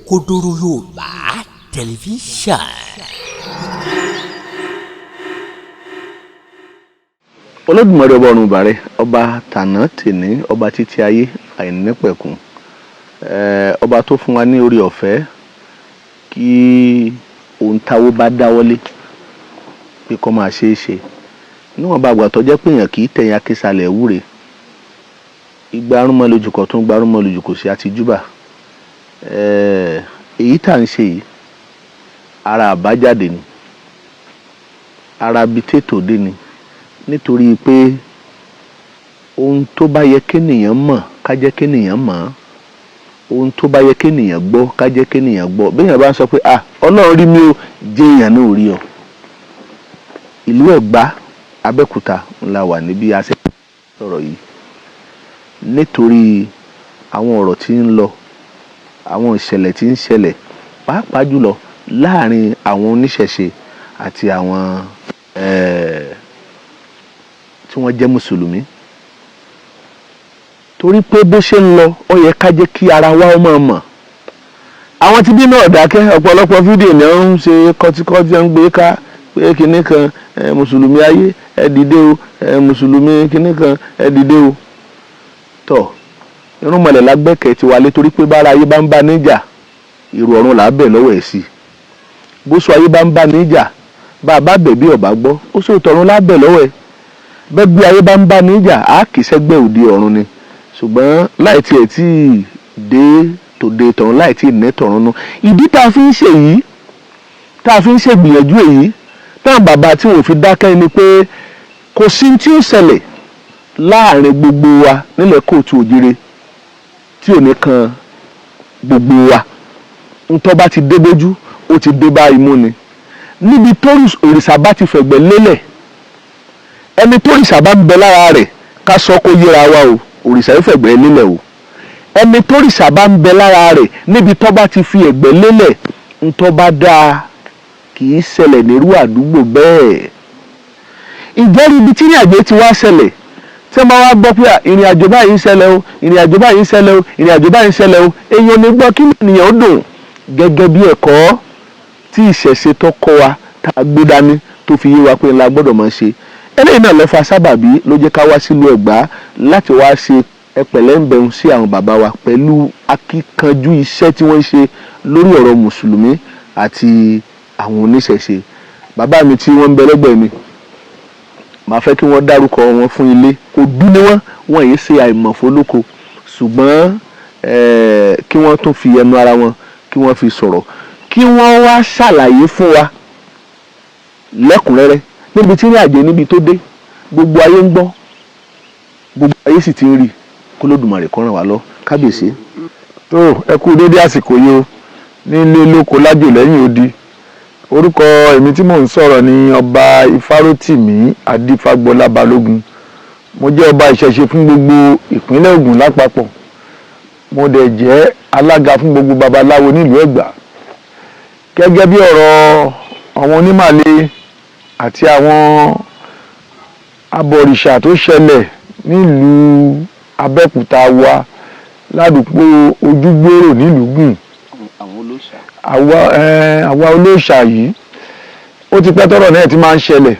Òkodoro Yorùbá Tẹlifíṣàn. Olódùmarè ọba ọ̀run bàrẹ̀, ọba tàná tèní, ọba títí ayé àìnípẹ̀kun, ọba tó fún wa ní orí ọ̀fẹ́ kí ohun táwo bá dáwọ́lé pé kó máa ṣe é ṣe níwọ̀n bá àgbà tó jẹ́ pé èèyàn kì í tẹ̀yìn akísalẹ̀ wúre igba arúnmọ́lójú kọ̀ tó ń gba arúnmọ́lójú kò sí àtijúbà. Èyí tá à ń ṣe yìí, ara àbájáde ni, ara bíi tètò dé ni, nítorí pé ohun tó bá yẹ kénìyàn mọ̀, ká jẹ́ kénìyàn mọ̀, ohun tó bá yẹ kénìyàn gbọ́, ká jẹ́ kénìyàn gbọ́. Béèyàn bá ń sọ pé ah, Ọlọ́run rí mi o, jẹ́ èèyàn náà rí ọ. Ìlú Ẹ̀gbá Abẹ́òkúta ńlá wà níbi a ṣe sọ̀rọ̀ yìí, nítorí àwọn ọ̀rọ̀ tí ń lọ, àwọn ìṣẹ̀lẹ̀ tí ń ṣẹlẹ̀, pàápàá jùlọ láàrin àwọn oníṣẹ̀ṣe àti àwọn tí wọ́n jẹ́ mùsùlùmí. Torí pé bó ṣe ń lọ, ó yẹ ká jẹ́ kí ara wa ó máa mọ̀. Àwọn tí bí náà dákẹ́, ọ̀pọ̀lọpọ̀ fídíò ni wọ́n ń ṣe kọtíkọtí ń gbé ká pé kinní kan, mùsùlùmí ayé ẹ dìde o, mùsùlùmí kinní kan ẹ dìde o. Tọ́ irúnmọlẹ̀ lágbẹ́kẹ̀ ti wálé, torí pé bára ayé bá ń bá níjà, ìrù ọ̀run là á bẹ̀ lọ́wọ́ ẹ̀ sí. Bó sọ ayé bá ń bá níjà, bá a bá bẹ̀ bí ọ̀bá gbọ́, ó sọ tọ̀run là á bẹ̀ lọ́wọ́ ẹ̀. Bẹ́ẹ̀ bí ayé bá ń bá níjà, á kì í sẹ́gbẹ́ òde ọ̀run ni. Ṣùgbọ́n láì tiẹ̀ tí ì dé tòde tọ̀run, láì tí ì ní tọ̀run nú. Ìdí tá a fi ń ṣe yìí, tá a fi ń ṣègbìyànjú èyí, táwọn bàbá tí wọn fi dákẹ́ ni pé kò sí tí ó ṣẹlẹ̀ láàrin gbogbo wa nílẹ̀ kóòtù òjire tí ò ní kan gbogbo wa. Ntọ́ bá ti dé bójú, ó ti dé bá imú ni. Níbi tó òrìṣà bá ti fẹ̀gbẹ́ lélẹ̀, ẹni tó òrìṣà bá ń bẹ lára rẹ̀, ká sọ kó yéra wa o, òrìṣà yóò fẹ̀gbẹ́ lélẹ̀ o. Ẹni tó òrìṣà bá ń bẹ lára rẹ̀, níbi tó bá ti fi ẹ̀gbẹ́ lélẹ̀, ntọ́ bá dáa kì í ṣẹlẹ̀ nírú àdúgbò bẹ́ẹ̀. Ìjẹ́rìí ibi tí ìrìn àjò ti wá ṣẹlẹ̀, tí wọ́n bá wá gbọ́ pé ìrìn àjò báyìí ń ṣẹlẹ̀ o, ìrìn àjò báyìí ń ṣẹlẹ̀ o, ìrìn àjò báyìí ń ṣẹlẹ̀ o, èèyàn ní gbọ́ kí ènìyàn ó dùn. Gẹ́gẹ́ bí ẹ̀kọ́ tí ìṣẹ̀ṣe tó kọ́ wa tá a gbé dání tó fi yé wa pé ńlá gbọ́dọ̀ máa ṣe eléyìí náà ló fa sábàbí ló jẹ́ ká wá sílùú Ẹ̀gbá láti wá ṣe ẹpẹ̀lẹ́ ń bẹ̀rù sí àwọn bàbá wa pẹ̀lú akíkanjú iṣẹ́ tí wọ́n ń ṣe lórí ọ̀rọ̀ mùsùlùmí àti àwọn oníṣẹ̀ṣe. Bàbá mi tí wọ́n ń bẹ lẹ́gbẹ̀ẹ́ mi, màá fẹ́ kí wọ́n dárúkọ wọn fún ilé. Kò dún ní wọ́n, wọ́n yìí ṣe àìmọ̀fólóko, ṣùgbọ́n kí wọ́n tún fi ẹnu ara wọn kí wọ́n fi sọ̀rọ̀, kí wọ́n wá ṣàlàyé fún wa lẹ́kùnrẹ́rẹ́ níbi tí ní àjẹ́ níbi tó dé. Gbogbo ayé ń gbọ́, gbogbo ayé sì ti ń rí. K'Olódùmarè kó ràn wá lọ. Kábíyèsí. Tó ẹ kú dédé àsìkò yìí o, nílé lóko lájò lẹ́yìn odi. Orúkọ èmi tí mò ń sọ̀rọ̀ ni Ọba Ifárótìmí Adífágbọlá Balógun. Mo jẹ́ ọba ìṣẹ̀ṣe fún gbogbo ìpínlẹ̀ Ògùn lápapọ̀. Mo dẹ̀ jẹ́ alága fún gbogbo babaláwo nílùú Ẹ̀gbá. Gẹ́gẹ́ bí ọ̀rọ̀ àwọn onímàle àti àwọn abọ̀rìṣà tó ṣẹlẹ̀ nílùú Abẹ́òkúta wa ládùúgbò Ojúgbòrò nílùú Gùn, àwa olóòṣà yìí, ó ti pẹ́ tọ́rọ̀ náà ti máa ń ṣẹlẹ̀.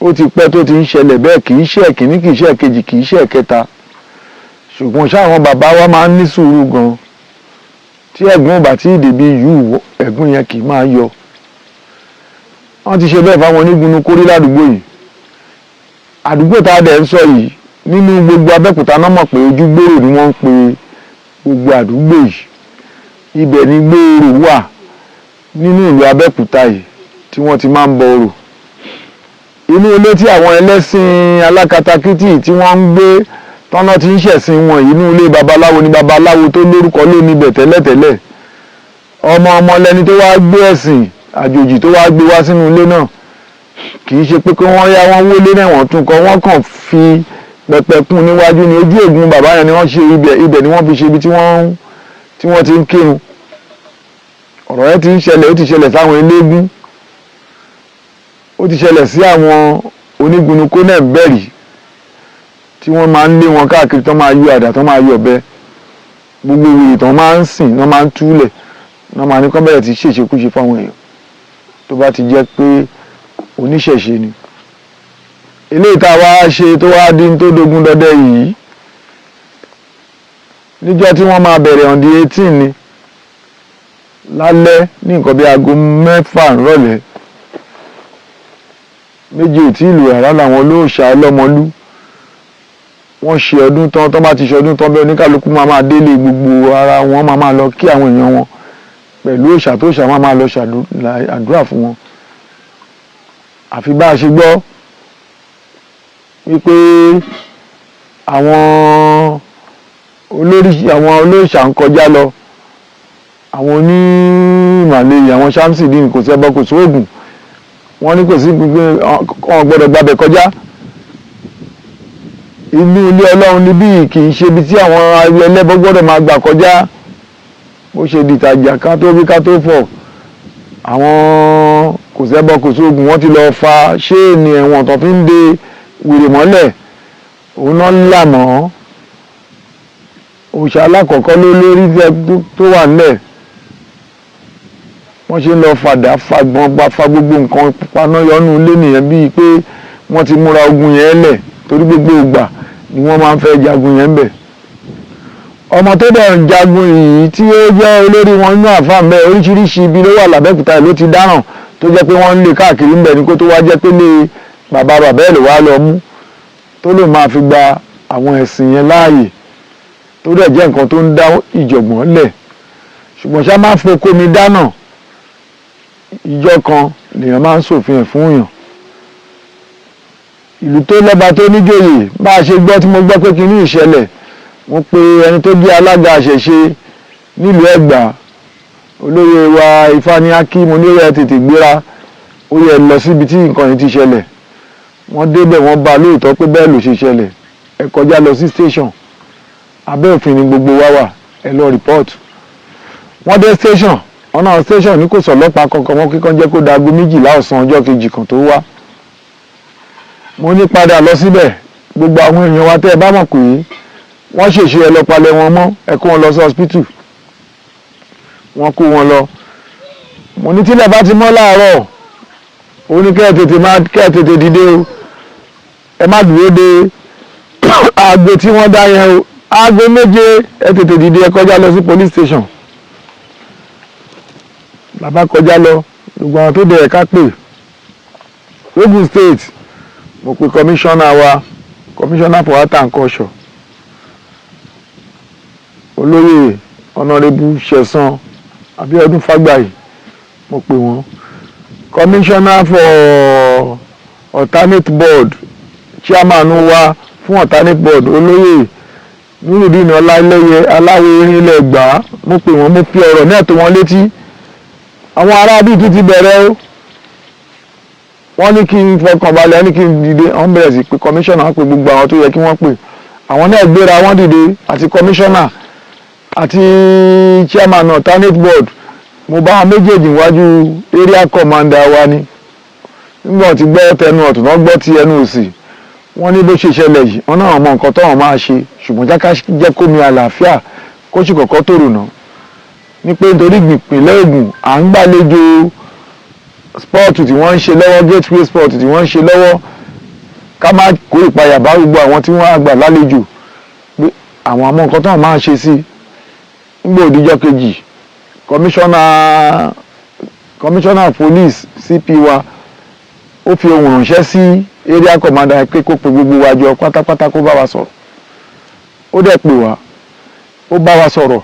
Ó ti pẹ́ tó ti ń ṣẹlẹ̀ bẹ́ẹ̀, kì í ṣe ẹ̀kíní, kì í ṣe ẹ̀kejì, kì í ṣe ẹ̀kẹta. Ṣùgbọ́n ṣá àwọn bàbá wa máa ń ní sùúrù gan. Tí ẹ̀gún ò bá tí ì dé bí yù, ẹ̀gún yẹn kì í máa yọ. Wọ́n ti ṣe bẹ́ẹ̀ fáwọn onígunnu kórí ládùúgbò yìí. Àdúgbò tá a dẹ̀ ń sọ yìí, nínú gbogbo Abẹ́òkúta náà mọ̀ pé Ojúgbòrò ni wọ́n ń pe gbogbo àdúgbò yìí. Ibẹ̀ ni gbòòrò wà nínú ìlú Abẹ́òkúta yìí tí wọ́n ti máa ń bọ orò. Inú ilé tí àwọn ẹlẹ́sìn alákatakítì tí wọ́n ń gbé tọ́nà tí ń ṣẹ̀sìn wọn yìí, inú ilé babaláwo ni. Babaláwo tó lórúkọ ló níbẹ̀ tẹ́lẹ̀tẹ́lẹ̀. Ọmọ ọmọ lẹni tó wá gbé ẹ̀sìn àjòjì tó wá gbé wá sínú ilé náà. Kì í ṣe pé kí wọ́n yá wọ́n wọlé náà, wọ́n tún kọ́, wọ́n kàn fi pẹpẹ kún níwájú ní ojú ògùn bàbá yẹn ni wọ́n ṣe ibẹ̀. Ibẹ̀ ni wọ́n fi ṣe ibi tí wọ́n ti ń kírun. Ọ̀rọ̀ yẹn ti ń ṣẹlẹ̀, ó ti ṣẹlẹ̀ sáwọn eléégún, ó ti ṣẹlẹ̀ sí àwọn onígunukó náà bẹ̀rì tí wọ́n máa ń lé wọn káàkiri, tó máa yọ àdá, tó máa yọ ọ̀bẹ. Gbogbo ìwé ìtàn máa ń sìn náà, máa ń túlẹ̀ náà, máa ní kán bẹ̀rẹ̀ tí ṣèṣekúṣe fáwọn èèyàn tó bá ti jẹ́ pé oníṣẹ̀ṣe ni. Eléyìí tá a wá ṣe tó wá dín tó dogun dọdẹ yìí, níjọ́ tí wọ́n máa bẹ̀rẹ̀ on the 18 ni lálẹ́, ní nǹkan bí aago 6 nírọ̀lẹ́, 7 ò tí ìlú rárá, làwọn olóòṣà ọlọ́mọlú wọ́n ṣe ọdún tán. Tán bá ti ṣe ọdún tán bẹ́ẹ̀, oníkálukú máa máa délé gbogbo ara wọn, máa máa lọ kí àwọn èèyàn wọn pẹ̀lú òòṣà tó ṣà, máa máa lọ ṣàdúrà fún wọn. Àfi bá a ṣe gbọ́ wípé àwọn olórí, àwọn olóòṣà ń kọjá lọ, àwọn onímàlẹ̀, àwọn Samsidin, kò sí ẹbọ, kò sí oògùn, wọ́n ní kò sí gbogbo wọn gbọ́dọ̀ gbabẹ̀ kọjá. Inú ilé Ọlọ́run níbí, kì í ṣe ibi tí àwọn ẹlẹ́bọ gbọ́dọ̀ máa gbà kọjá. Bó ṣe dìtàjà, ká tó bí ká tó fọ̀, àwọn kò sẹ́bọ kò sóògùn, wọ́n ti lọ fa ṣéènì ẹ̀wọ̀n tó fi ń de wèrè mọ́lẹ̀, òun náà là mọ́ òòṣà alákọ̀ọ́kọ́ ló lórí tó wà nílẹ̀. Wọ́n ṣe ń lọ fàdá fagbọn gba fa gbogbo nǹkan paná yọnú ilé nìyẹn, bíi pé wọ́n ti múra ogun yẹn lẹ̀, torí gbogbo ìgbà ni wọ́n máa ń fẹ́ jagun yẹn bẹ̀. Ọmọ tó dẹ̀ ń jagun yìí tí ó jẹ́ olórí wọn nínú àfáà mbẹ́, oríṣiríṣi ibi ló wà lábẹ́òkúta ló ti dáràn, tó jẹ́ pé wọ́n ń lé káàkiri ńbẹ̀ ni, kó tó wá jẹ́ pé lé bàbá bàbá ẹ̀ ló wá lọ mú tó lè máa fi gba àwọn ẹ̀sìn yẹn láàyè, tó dẹ̀ jẹ́ nǹkan tó ń dá ìjọ̀gbọ̀n lẹ̀. Ṣùgbọ́n ṣá máa ń fokó mi dáná, ìjọ kan lèèyàn máa ń ṣòfin ẹ̀ fún yàn. Ìlú tó lọ́ba tó níjòyè, bá a ṣe gbọ́ tí mo gbọ́ pé kinní ìṣẹ̀lẹ̀, mo pe ẹni tó jẹ́ alága àṣẹṣe nílùú Ẹ̀gbá, olóyè wa Ifáníákí. Mo ní ó yẹ tètè gbéra, ó yẹ lọ síbi tí nǹkan yìí ti ṣẹlẹ̀. Wọ́n débẹ̀, wọ́n bá lóòótọ́ pé bẹ́ẹ̀ ló ṣe ṣẹlẹ̀. Ẹ kọjá lọ sí station, abẹ́ òfin ni gbogbo wa wà, ẹ lọ report. Wọ́n dé station, ọ̀nà station ní kò sọ̀lọ́pàá kankan mọ́, kíkan jẹ́ kó dago 12 ọ̀sán ọjọ́ kejì kan tó wá. Mo ní padà lọ síbẹ̀, gbogbo àwọn èèyàn wa tẹ́ ẹ bá mọ̀ pé wọ́n ṣèṣe, ẹ lọ palẹ̀ wọn mọ́, ẹ kó wọn lọ sí hospital. Wọ́n kó wọn lọ. Mo ní tílẹ̀ bá ti mọ́ láàárọ̀, ó ní kẹ́ ẹ tètè máa, kẹ́ ẹ tètè dìde o, ẹ má dúró de aago tí wọ́n dá yẹn o, aago 7, ẹ tètè dìde, ẹ kọjá lọ sí police station. Bàbá kọjá lọ, gbogbo àwọn tó dẹ̀ ẹ̀ka pè Ogun State, mo pe commissioner wa, commissioner for art and culture, olóyè Honourable Ṣẹ̀san Abíọ́dún Fágbàyì, mo pè wọ́n. Commissioner for alternate board, chairman wa fún alternate board, olóyè Nurudeen Ọláléyẹ Aláwo Irinlẹ̀ Ẹ̀gbá, mo pè wọ́n. Mo fi ọ̀rọ̀ náà tó wọn létí. Àwọn aráabí tún ti bẹ̀rẹ̀ o. Wọ́n ní kí n fọkàn balẹ̀, ní kí n dìde. Wọ́n bẹ̀rẹ̀ sí pé commissioner, pé gbogbo àwọn tó yẹ kí wọ́n pè, àwọn náà gbéra, wọ́n dìde, àti commissioner àti chairman alternate board. Mo bá wọn méjèèjì wájú area commander wa ni. Nígbà tí gbọ́ tẹnu ọ̀tún náà, gbọ́ ti ẹnu òsì, wọ́n ní bó ṣe ṣẹlẹ̀ yìí, wọ́n náà mọ nǹkan táwọn máa ṣe, ṣùgbọ́n jáká jẹ́ kómi àlàáfíà kó sì kọ́kọ́ tòrò náà, ní pé nítorí ìpínlẹ̀ Ògùn à ń gbàlejò sport tí wọ́n ń ṣe lọ́wọ́, gateway sport tí wọ́n ń ṣe lọ́wọ́, ká má kó ìpayà bá gbogbo àwọn tí wọ́n á gbà lálejò, pé àwọn àmọ́ nǹkan táwọn máa ṣe sí. Nígbà òdìjọ́ kejì, commissioner police, CP wa, ó fi ohùn ránṣẹ́ sí area commander pé kó pe gbogbo wa jọ pátápátá, kó bá wa sọ̀rọ̀. Ó dẹ̀ pè wá, ó bá wa sọ̀rọ̀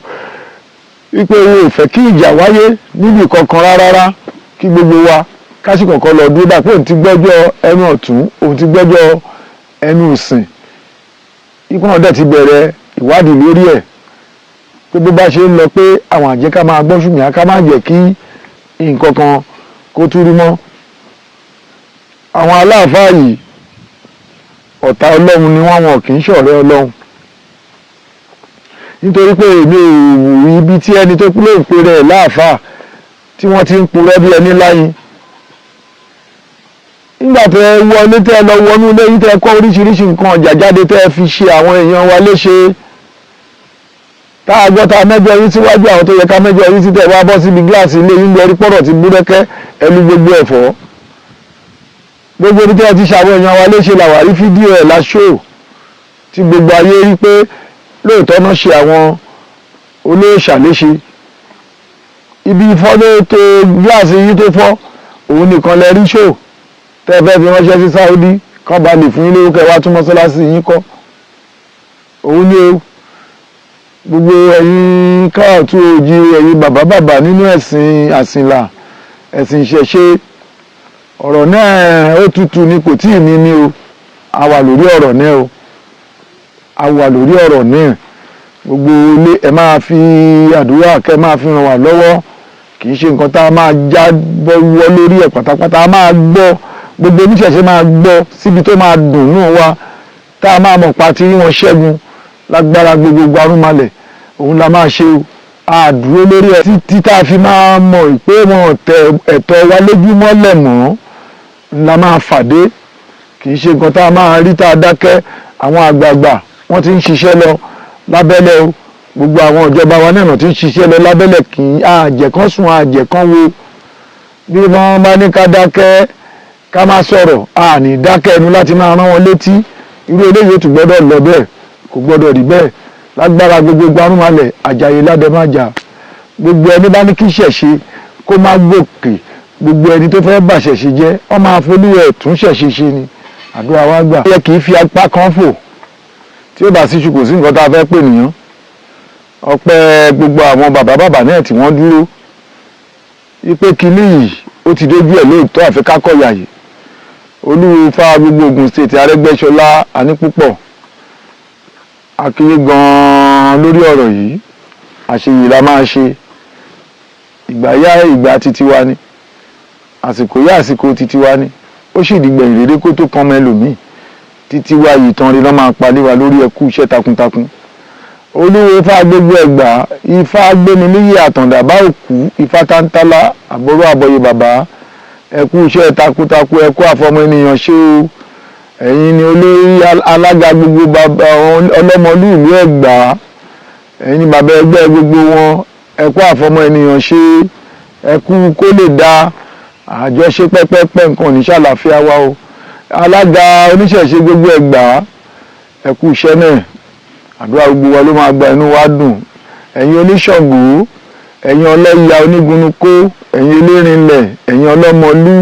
wípé òun ò fẹ́ kí ìjà wáyé níbi kankan rárá, kí gbogbo wa kásì kọ̀ọ̀kan lọ dúró báyìí, pé òun ti gbẹ́jọ́ ẹnu ọ̀tún, òun ti gbẹ́jọ́ ẹnu òsìn, ikú náà dẹ̀ ti bẹ̀rẹ̀ ìwádìí lórí ẹ̀, pé bó bá ṣe ń lọ, pé àwọn àjẹ́ ká máa gbọ́, ṣùgbọ́n ká má jẹ́ kí nǹkan kan kó túrú mọ́. Àwọn aláàfáà yìí, ọ̀tá Ọlọ́run ni wọ́n, wọn kì í ṣọ̀rẹ́ Ọlọ́run, nítorí pé èmi ò rí ibi tí ẹni tó lóun pe rẹ̀ láàfáà tí wọ́n ti ń purọ́ bí ẹni láyìn. Nígbà tẹ wọlé, tẹ lọ wọnú ilé yín, tẹ kọ́ oríṣiríṣi nǹkan ọjà jáde, tẹ fi ṣe àwọn èèyàn wa léṣe. Tá a gbọ́ tá a mẹ́jọ yín síwájú àwọn tó yẹ ká mẹ́jọ yín sí, tẹ̀ wá bọ́ síbi gíláàsì ilé yín lẹ́rí pọ̀rọ̀ ti búrẹ́kẹ́ ẹnu gbogbo ẹ̀fọ́. Gbogbo ibi tí wọ́n ti ṣàwọn èèyàn wa léṣe làwárí fídíò ẹ̀ láṣọ tí gbogbo ayé rí pé lóòótọ́ náà ṣe àwọn olóòṣà léṣe. Ibi ìfọ́ tó gíláàsì yín tó fọ́ òun nìkan lẹ rí ṣò tẹ́ ẹ fẹ́ fi ránṣẹ́ sí Saudi kán ba lè fún yín lówó kẹ́ wá tún mọ́sálásí yín kọ́. Òun ni o. Gbogbo ẹ̀yin káàtó òjì, ẹ̀yin bàbá bàbá nínú ẹ̀sìn àsìnlà, ẹ̀sìn ìṣẹ̀ṣe, ọ̀rọ̀ náà ó tutù ni, kò tí ì ní ní o. A wà lórí ọ̀rọ̀ náà o, a wà lórí ọ̀rọ̀ náà. Gbogbo ilé, ẹ máa fi àdúrà kẹ́ máa fi ràn wá lọ́wọ́. Kì í ṣe nǹkan tá a máa já bọ́ wọ́ lórí ẹ̀ pátápátá. A máa gbọ́, gbogbo oníṣẹ̀ṣe máa gbọ́ síbi tó máa dùn nù wa, tá a máa mọ̀ pa tí wọ́n ṣẹ́gun lágbára gbogbo arúnmalẹ̀. Òun la máa ṣe o. A dúró lórí ẹ̀ títí tá a fi máa mọ̀ pé wọn tẹ ẹ̀tọ́ wa lójúmọ́lẹ̀ mọ́ la máa fàdé. Kì í ṣe nǹkan tá a máa rí tá a dákẹ́. Àwọn àgbààgbà wọ́n ti ń ṣiṣẹ́ lọ lábẹ́lẹ̀ o. Gbogbo àwọn ìjọba wa náà ti ń ṣiṣẹ́ lọ lábẹ́lẹ̀. Kì í àjẹkán sùn, àjẹkán wo. Bí wọ́n bá ní ká dákẹ́, ká má sọ̀rọ̀, a ní dákẹ́ ẹnu láti máa rán wọn létí. Irú eléyìí ó tún gbọ́dọ̀ lọ bẹ́ẹ̀, kò gbọ́dọ̀ rí bẹ́ẹ̀. Lágbára gbogbo gbarúmalẹ̀, àjàyè ládẹ́májà. Gbogbo ẹni bá ní kí ṣẹ̀ṣe kó má gòkè, gbogbo ẹni tó fẹ́ bà ṣẹ̀ṣe jẹ́, wọ́n máa folúwẹ̀ tún ṣẹ̀ṣe ṣe ni. Àdúrà wa gbà. Ó yẹ kì í fi apá kan fò tí ó bá síṣu, kò sí nǹkan tá a fẹ́ pè nìyàn. Ọpẹ́ gbogbo àwọn bàbá bàbá náà tí wọ́n dúró wípé kinní yìí ó ti dójú ẹ̀ lóòótọ́, àfi kákọ̀yà yìí. Olúwo fa gbogbo Ògùn State, Arẹ́gbẹ́ṣọlá Anípúpọ̀, akínyé gan-an lórí ọ̀rọ̀ yìí. Àṣeyìí la máa ṣe. Ìgbà yá, ìgbà títí wa ni. Àsìkò yá, àsìkò títí wa ni. Ó sì dìgbẹ̀yìn rere kó tó kan mọ́ ẹlòmíì. Títí wa yìí tán rí lọ́ máa palẹ̀ wa lórí. Ẹkú iṣẹ́ takuntakun. Olúwo ifá gbogbo Ẹ̀gbá, ifá gbémi níyì, àtàndá bá òkú, ifá tántálá, àbúrò àbọ̀yè bàbá, ẹkú iṣẹ́ takuntakun, ẹkú àfọmọ ènìyàn ṣe o. Ẹ̀yin ni olórí alága gbogbo bàbá ọlọ́mọlú ìlú Ẹ̀gbá. Ẹ̀yin ni bàbá ẹgbẹ́ gbogbo wọn. Ẹkú àfọmọ ènìyàn ṣe, ẹkú kó lè da àjọṣe pẹ́pẹ́pẹ́. Nǹkan ní ṣàlàáfíà wa o. Alága oníṣẹ̀ṣe gbogbo Ẹ̀gbá, ẹkú iṣẹ́ náà. Àdúrà gbogbo wa ló máa gba, inú wa dùn. Ẹ̀yin oníṣàngó, ẹ̀yin ọlọ́ya onígunukó, ẹ̀yin elérinlẹ̀, ẹ̀yin ọlọ́mọlú,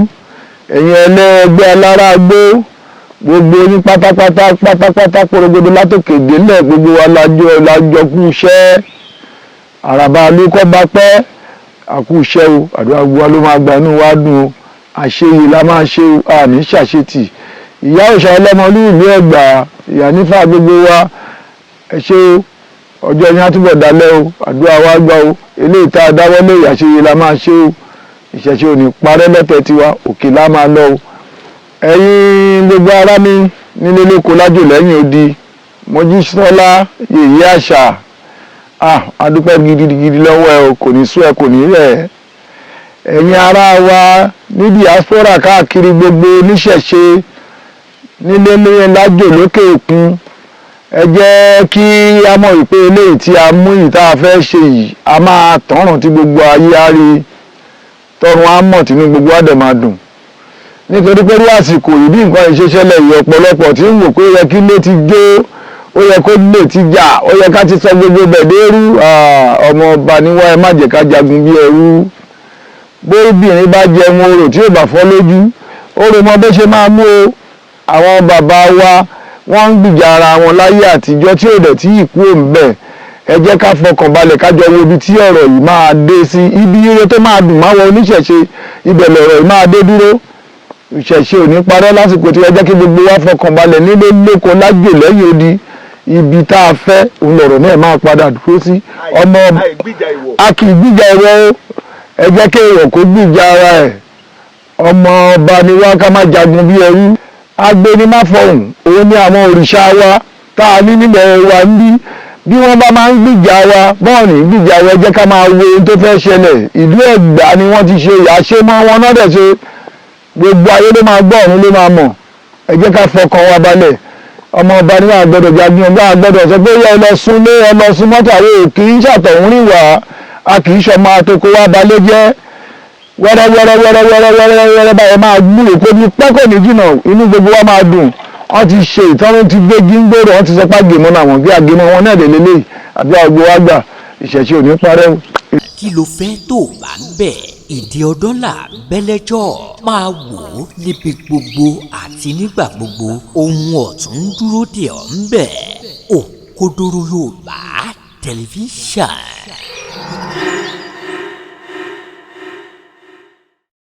ẹ̀yin ẹlẹ́gbẹ́ alárágbó, gbogbo yín pátápátá pátápátá porogodo látòkè délẹ̀, gbogbo wa lájọ lájọ kú iṣẹ́. Àràbà lókọ́ bá pẹ́, àkú iṣẹ́ o. Àdúrà gbogbo wa ló máa gba, inú wa dùn o. Àṣeyìí la máa ṣe o, àní ṣàṣetì. Ìyá òòṣà ọlọ́mọlú ìlú Ẹ̀gbá, ìyá nífà gbogbo wa, ẹ ṣé o. Ọjọ́ yẹn á túbọ̀ dalẹ̀ o. Àdúrà wa gbà o. Eléyìí tá a dáwọ́lé, àṣeyìí la máa ṣe o. Ìṣẹ̀ṣe ò ní parẹ́ lọ́tẹ̀ tiwa, òkè la máa lọ o. Ẹ̀yin gbogbo ará mi nílé lóko lájò lẹ́yìn odi, Mojísọ́lá yèyé àṣà, ah, adúpẹ́ gidigidi lọ́wọ́ ẹ o. Kò ní sú ẹ, kò ní rẹ̀ ẹ́. Ẹ̀yin ará wa ní diaspora káàkiri, gbogbo oníṣẹ̀ṣe nílé ní lájò lókè òkun, ẹ jẹ́ kí a mọ̀ wípé eléyìí tí a mú yìí, tá a fẹ́ ṣe yìí, a máa tọ̀ràn tí gbogbo ayé á rí, tọrùn á mọ̀, tínú gbogbo á dẹ̀ máa dùn. Nítorí pé ní àsìkò yìí, bí nǹkan ìṣeṣẹ́lẹ̀ yìí, ọ̀pọ̀lọpọ̀ tí ń wò pé ó yẹ kí ilé ti jó, ó yẹ kó lè ti jà, ó yẹ ká ti sọ gbogbo bẹ̀dẹ́rú. Ọmọ ọba níwá, ẹ má jẹ́ ká jagun bí ẹrú. Bóbìnrin bá jẹun orò tí ò bá fọ́ lójú, ó rò mọ bó ṣe máa mú o. Àwọn bàbá wa, wọ́n ń gbìjà ara wọn láyé àtijọ́ tí ò dẹ̀ tí ì kú òun bẹ̀. Ẹ jẹ́ ká fọkàn balẹ̀, ká jọ wo ibi tí ọ̀rọ̀ yìí máa dé sí. Ibi ire tó máa dùn máa wọ oníṣẹ̀ṣe, ibẹ̀ lọ̀rọ̀ yìí máa dé dúró. Ìṣẹ̀ṣe ò ní parẹ́ lásìkò tí. Ẹ jẹ́ kí gbogbo wa fọkàn balẹ̀ nílé lóko lájò lẹ́yìn odi. Ibi tá a fẹ́ òun lọ̀rọ̀ náà máa padà dúró sí. Ọmọ a kì í gbìjà ìwọ o. Ẹ jẹ́ kí èèyàn kó gbìjà ara ẹ̀. Ọmọ ọba ni wá, ká má jagun bí ẹrú. Agbénimáfọ̀hùn òun ni àwọn òrìṣà wa tá a ní nílẹ̀ wa ń bí. Bí wọ́n bá máa ń gbìjà wa, bọ́ọ̀ ní gbìjà wa. Ẹ jẹ́ ká máa wo ohun tó fẹ́ ṣẹlẹ̀. Ìlú Ẹ̀gbá ni wọ́n ti ṣe ìyàṣe mọ́ wọn náà dẹ̀ ṣe. Gbogbo ayé ló máa gbọ́, ọ̀run ló máa mọ̀. Ẹ jẹ́ ká fọkàn wa balẹ̀. Ọmọ ọba ní àgbọ́dọ̀ jagun ọgbà, àgbọ́dọ̀ sọ pé ẹ lọ súnlé, ẹ lọ sún mọ́tò. Àwọn kì í ṣàtọ̀hún rìn wá, a kì í ṣọmọ àtòkò wa balẹ̀ jẹ́. Wẹ́rẹ́ wẹ́rẹ́ wẹ́rẹ́ wẹ́rẹ́ wẹ́rẹ́ wẹ́rẹ́ báyẹn máa gbúrò kó ní pẹ́, kò ní jìnnà, inú gbogbo wa máa dùn. Wọ́n ti ṣe ìtọ́nú ti gbé gíńgbòrò, wọ́n ti sọ pé àgèmọ́ làwọn gbé, àgèmọ́ wọn náà lè lélẹ́yìí. Àbí àgbo wa gbà, ìṣẹ̀ṣe ò ní parẹ́ o. Kí ló fẹ́ tó o bá ń bẹ̀? Ìdí ọdọ́là bẹ́lẹ́jọ́ máa wò ó níbi gbogbo àti nígbà gbogbo. Ohun ọ̀tún ń dúró dè ọ́ ń bẹ̀. Òkodoro Yorùbá Tẹlifíṣàn.